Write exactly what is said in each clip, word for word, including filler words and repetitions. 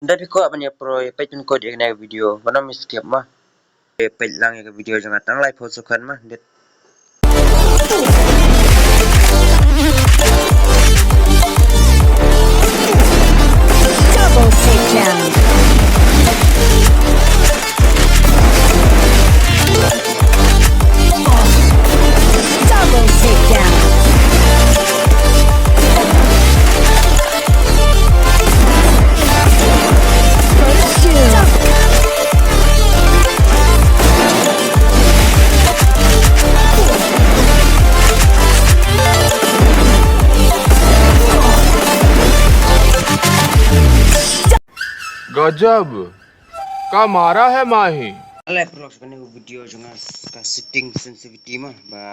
Ynda phi kwah ban ïa pro, ïa peit pynkut ïa kane ka video, ban ym skip ma. Ïa peit lang ïa ka video jong nga tang laiphew second ma. Dep. Double takedown. Double takedown. First kill. गजब, का मारा है माही। Ale, bro, sa kane ka video jong nga ka setting sensitivity ma, ba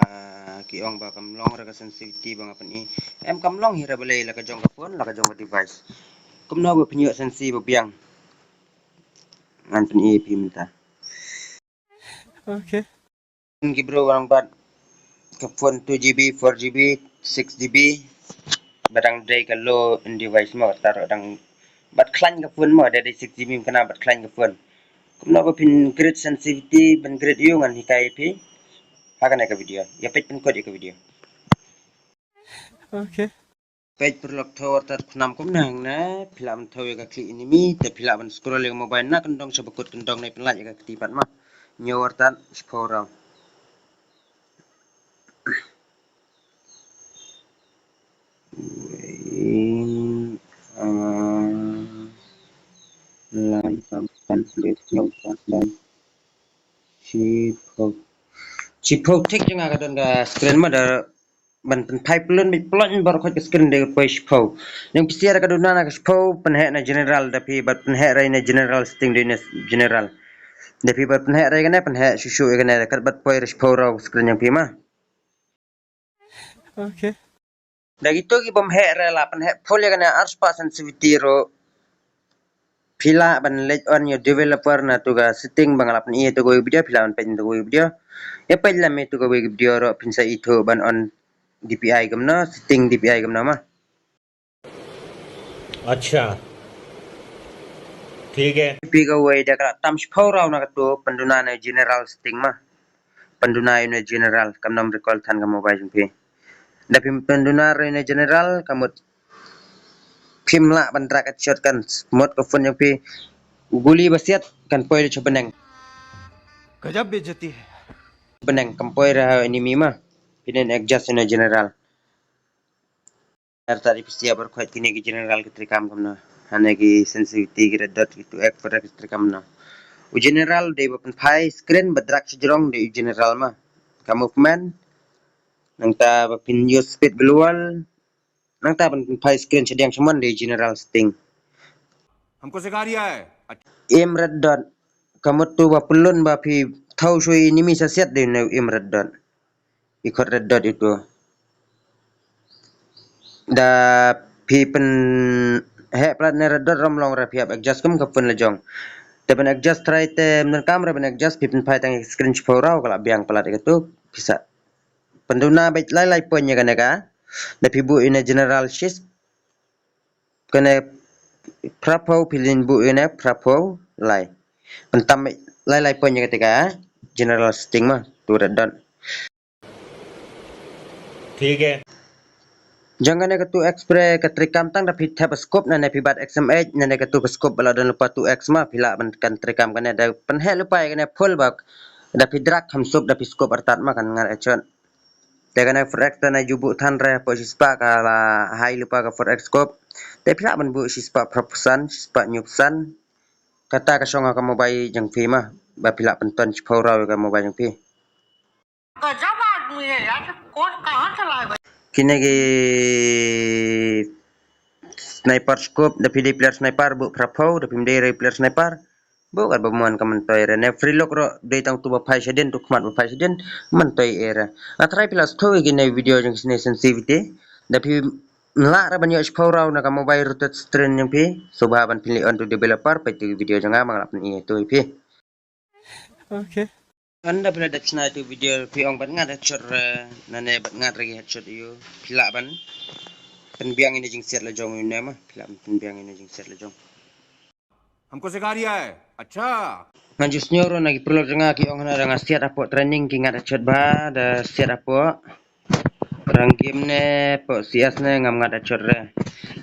ki ong ba kam long re ka sensitivity ba nga pyni. Em, kam long hi re balei, la ka jong ka phone, la ka jong ka device. Kumno ba phin ïoh sensi ba biang. Ngan pyni phi mynta. Okay. Ki bro, ba dang bat ka phone two GB, four GB, six GB, ba dang dei ka low end device mo, tang ruh dang bat khlaiñ ka phone mo, dei dei six GB mo, kane bat khlaiñ ka phone. Kumno ba phin create sensitivity, ban create ïa u, ngan hikai phi ha kane ka video. Ïa peit pynkut ïa ka video. Okay. Peit paralok, thew artat khnam kumne hangne, phi lah ban thew ïa ka khlieh enemy, te phi lah ban scroll ïa ka mobile na kyndong sha ba kut kyndong, ne pynlait ïa ka kti pat ma. Hynñiew artat shiphew raw. Wait, ah, lai, pat, pat, hynñiew artat, lai. Shiphew. Shiphew tick jong nga ka don ka screen ma, da ban pynphai pyllun beit, pyllun baroh khoit ka screen da poi shiphew. Nang phi sha ka duna na ka shiphew, pynheh na general, da phi bat pynheh re na general setting, da na general. Da phi bat pynheh re kane, pynheh shuh shuh kane, da kat bat poi re shiphew raw ka screen jong phi ma. Okay. Da kito ki bym heh re, la pynheh full ïa kane ar spah sensitivity ruh. Phi lah ban leit on ïa developer na tu ka setting ba nga la pyni ha tu ka video, phi lah ban peit na tu ka video. Ïa peit lem ïa tu ka video ruh phin sa ithuh ban on DPI kumno, setting DPI kumno ma. Acha. Thik hai. Phi kawei da ka la tam shiphew raw na katu, pynduna na general setting ma. Pynduna ïa na general, kam nym recall than ka mobile jong phi. Da phi pynduna ïa na general, ka mut phim lah ban drag headshot, kan mut ka phone jong phi u guli ba siat kan poi sha bneng. गजब बेइज्जती है। Bneng, kam poi re ha enemy ma. Phin adjust ïa na general. Artat ïa phi sha baroh khoit kine ki general ki treikam kumno. Hangne ki sensitivity, ki red dot, ki two X, four X ki treikam kumno. U general dei ba pynphai screen ba drag shajrong, dei u general ma. Ka movement. Nangta ba phin use speed global. Nangta ban pynphai screen shadiang shaman, dei general setting. हमको सिखा रिया है। Aim red dot. Ka mut tu ba pyllun ba phi thew shuh ïa enemy sa siat, dei na u aim red dot. I khot red dot itu. Da phi pynheh palat na red dot, ym long re, phi hap adjust kum ka phone la jong. Te ban adjust trai te ym donkam re ban adjust, phi pynphai tang ïa ka screen shiphew raw, ka la biang palat ïa katu. Phi sa pynduna beit lai lai point ïa kane ka. Da phi buh ïa na general shift. Kane phraphew, phi leit buh ïa na phraphew lai. Pyntam lai lai point ïa kata ka general setting ma, tu red dot. Thik hai. Jong kane ka two X Pro ka treikam tang da phi thep scope, nane phi bat X M H, nane katu ka scope ba la don lypa two X ma, phi lah ban kan treikam kane, da pynheh lypa ïa kane full bak. Da phi drag kham suk, da phi scope artat ma, kan ngat headshot. Te kane four X te nane ju buh than re, hapoh shispah ka la high lypa ka four X scope. Te phi lah ban buh shispah phraphew san, shispah hynñiewphew san. Kata ka shong ha ka mobile jong phi ma, ba phi lah pynton shiphew raw ïa ka mobile jong phi. गजब आदमी है यार, कौन कहाँ चला है भाई? Kine ki sniper scope, da phi dei player sniper, buh phraphew, da phim dei re player sniper. Buh kat ba mon ka myntoi re. Ne free look ruh dei tang tu ba phai shadien, tu khmat ba phai shadien, myntoi re. Nga tharai phi la sngewthuh ïa kine video jong kine sensitivity. Da phi lah re ban ïoh shiphew raw na ka mobile rotate screen jong phi, sngewbha ban phin leit on to developer, peit tu video jong nga, ba nga la pyni ïa tu ïa phi. Okay. Ynda phi la dep shna ïa tu video, phi ong bad ngat headshot re, nane bad ngat re ki headshot ïa u, phi lah ban pynbiang ïa na jingsiat la jong ïa une ma, phi lah ban pynbiang ïa na jingsiat la jong. हमको सिखा रिया है। अच्छा। Ngan ju sngew ruh na ki paralok jong nga ki ong hana da nga siat hapoh training ki ngat da chot bha, da siat hapoh rank game ne hapoh C S ne ngam ngat da chot re.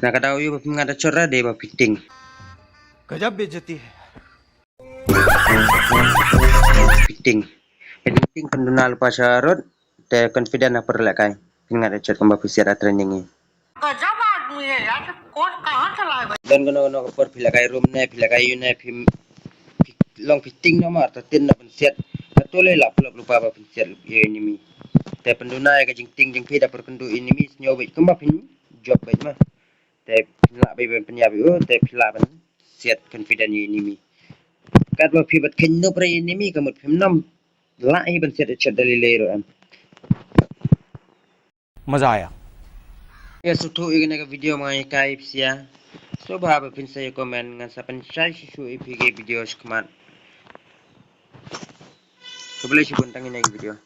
Na ka daw ïa ba phin ngat da chot re dei ba phi tieng. गजब बेइज्जती है। Phi tieng. Phi tieng, pynduna lypa sharud. Te confident ha por lehkai. Phin ngat da chot kumba phi siat ha training hi. गजब आदमी है यार, कौन कहाँ चला है भाई? Don kano kano ka por phi lehkai room ne, phi lehkai ïew ne, phi, phi long phi tieng namar ta tieng na pynsiat. Kato lei lah pynlong lypa ba pynsiat ïa enemy. Te pynduna ïa ka jingtieng jong phi da por kynduh enemy, sngew beit kumba phin jop beit ma. Te phin lah beit ban pynïap ïa u, te phi lah ban siat confident ïa enemy. Katba phi bat kheiñ nop re enemy ka mut phim nam lah hi ban siat da chot da lei lei ruh em. मजा आया। Ïa sngewthuh ïa kane ka video ma nga ïa kai phi sia. Sngewbha ba phin sa ïa comment, ngan sa pynshai shuh shuh ïa phi ki video shakhmat. Khublei shibun, tang ïa kane ka video.